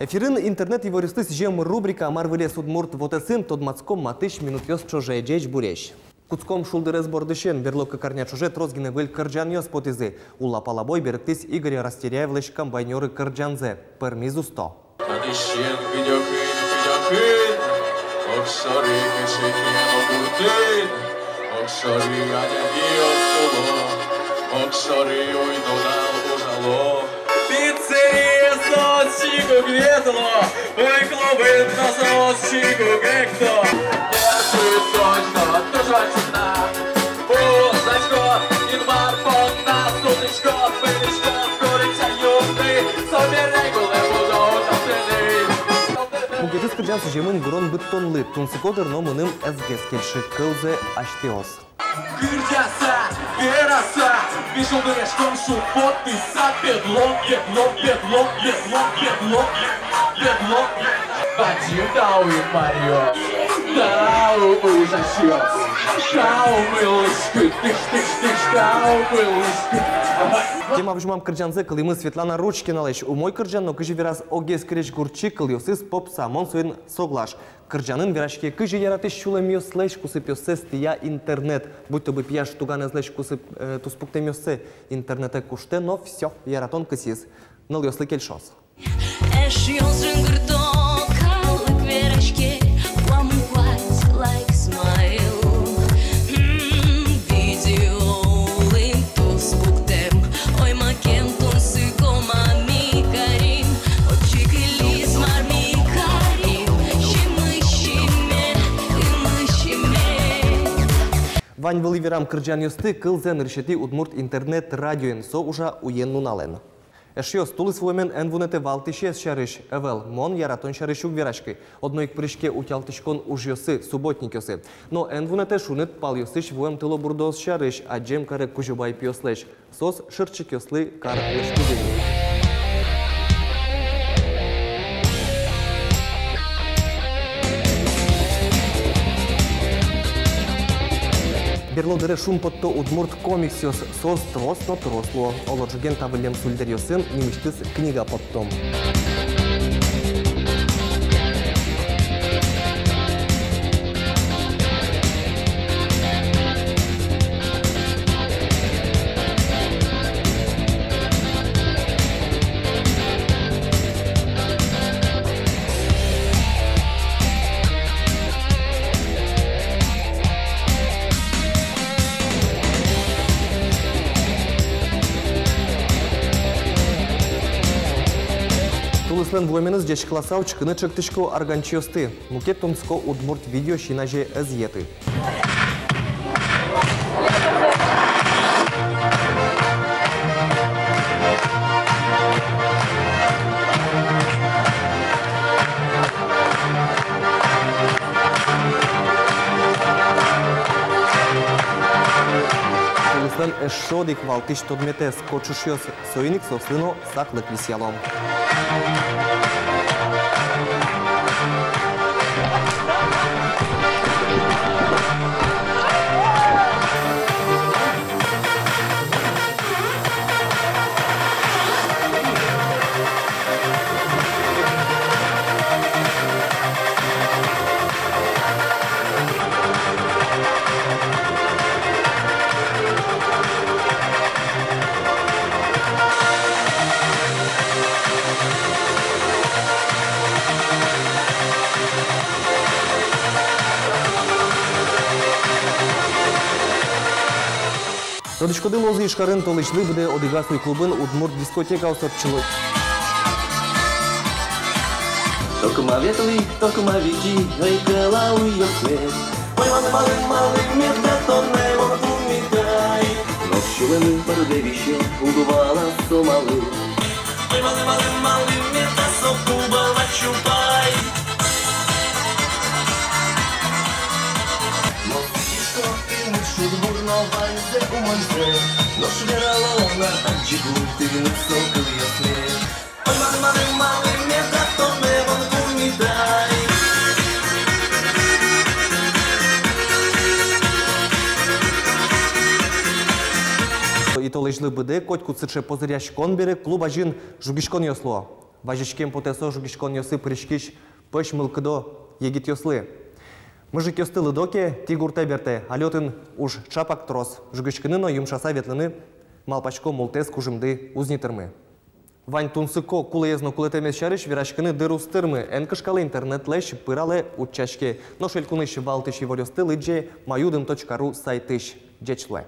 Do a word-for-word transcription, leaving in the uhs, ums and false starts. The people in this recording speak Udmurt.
Эфирын интернет иворъёсты сӥзем рубрика. Мар вылез удмурт вотэсын, тодматском матысь минутъёс ӵоже. Ӟеч буресь! Кутском шулдырез бордысен. Берло кык арня ӵоже трос гинэ выль кырӟанъёс потӥзы. Уллапала бой берыктӥз Игорь Растеряевлэсь «Комбайнёры» кырӟанзэ. Пӧрмиз усто. Кадысен кыдёкын, кыдёкын, огшоры кыӵе ке но гуртын, огшоры адями ог суло, огшоры уйдо нал ужало. Пиццерие соос чик уг ветло, уй клубын но соос чик уг экто. Нерпы точно туж ваче на. Узасько, Инмар понна султӥсько, пырисько, курыса юнды, собере кулэ будо ужатыны. Мукетыз кырӟан сӥземын гурон быдтонлы. Тунсыко дыр, но мыным ӧз гес кельшы, кылзэ асьтэос. Кырӟаса, вераса, ми шулдыръяськом шумпотыса, бедло, бедло, бедло, бедло, бедло, бедло. Бадӟым тау, Инмаръёс, тау, ужасьёс, тау, мылыськы, тыш, тыш, тыш, тау, мылыськы. Тема возьмам кырӟанзэ кылӥмы Светлана Ручкиналэсь. Умой кырӟан но, кызьы вераз огез крезьгурчи, кылъёсыз попса, мон соин соглаш. Кырӟанын вераське, кызьы яратӥсь сюлэмъёслэсь кусыпъёссэс тӥя интернет. Будь-то бы пияш туганэзлэсь кусып, э, туспуктэмъёссэ интернетэ куштэ но, всё, яратон кысӥз. Нылъёслы кельшоз. Эшъёс жингырто, калык вераське, куамын куать лайк, смайл. М, видео улын туспуктэм, ой, макем тунсыко, ма ми карим, отчы кылиз, мар ми карим, синмы синме, кынмы синме. Вань вылӥ верам кырӟанъёсты кылзэ нырысетӥ удмурт интернет-радиоын, со ужа уен-нуналэн. Эшъёс, тулыс вуэмен эн вунэтэ валтӥсез сярысь? Ӧвӧл, мон яратон сярысь уг вераськы. Одно ик пыриське утялтӥськон ужъёсы, субботникъёсы. Но эн вунэтэ шуныт палъёсысь вуэм тылобурдоос сярысь, адӟем каре Кузебай пиослэсь. Соос шырчикъёслы кар лэсьтӥзы ини. Берло дыре шумпотто удмурт комиксъёс. Соос трос но трос луо. Оло, ӝоген та выллем сульдэръёсын нимысьтыз книга поттом. Тулыслэн вуэменыз ӟечкыласа учкыны ӵектӥсько арганчиосты. Мукет тунсыко удмурт видео син азе ӧз йӧты. Тулыслэн эшшо одӥг валтӥсь тодметэз — кочышъёс. Соин ик соослы но саклык висъялом. Тодӥськоды, луоз, Ижкарын толэзьлы быдэ одӥгаз уй клубын удмурт дискотекаос ортчыло. Токма ветлӥ, токма витьи, ӧй кӧла уйёсме. Ой, малы, малы, малы меда тонэ мон пумитай? Нош сюлэмы пӧрдэ висе, уг вала со малы. Ой, малы, малы, малы меда со Куба Лачупай? Мон сӥзисько тыныд шудбур но ваньзэ умойзэ, нош вералом на адӟыку тыныд со кылъёсме. Ой, малы, малы, малы меда тонэ мон пумитай? И толэзьлы быдэ котькуд сыӵе позыръяськон бере клуб азьын жугиськонъёс луо. Вазиськем потэ со жугиськонъёсы пыриськись пӧсь мылкыдо егитъёслы. Мыжыкъёсты лыдо ке, тӥ гуртэ бертэ, али отын уж чапак трос. Жугиськыны но юмшаса ветлыны, малпасько, мултэс кужымды уз ни тырмы. Вань тунсыко кулэез но кулэтэмез сярысь вераськыны дыр уз тырмы, эн кышкалэ интернетлэсь, пыралэ, утчаське. Нош элькунысь валтӥсь иворъёсты лыдӟе маюдым точка ру сайтысь. Ӟеч луэ.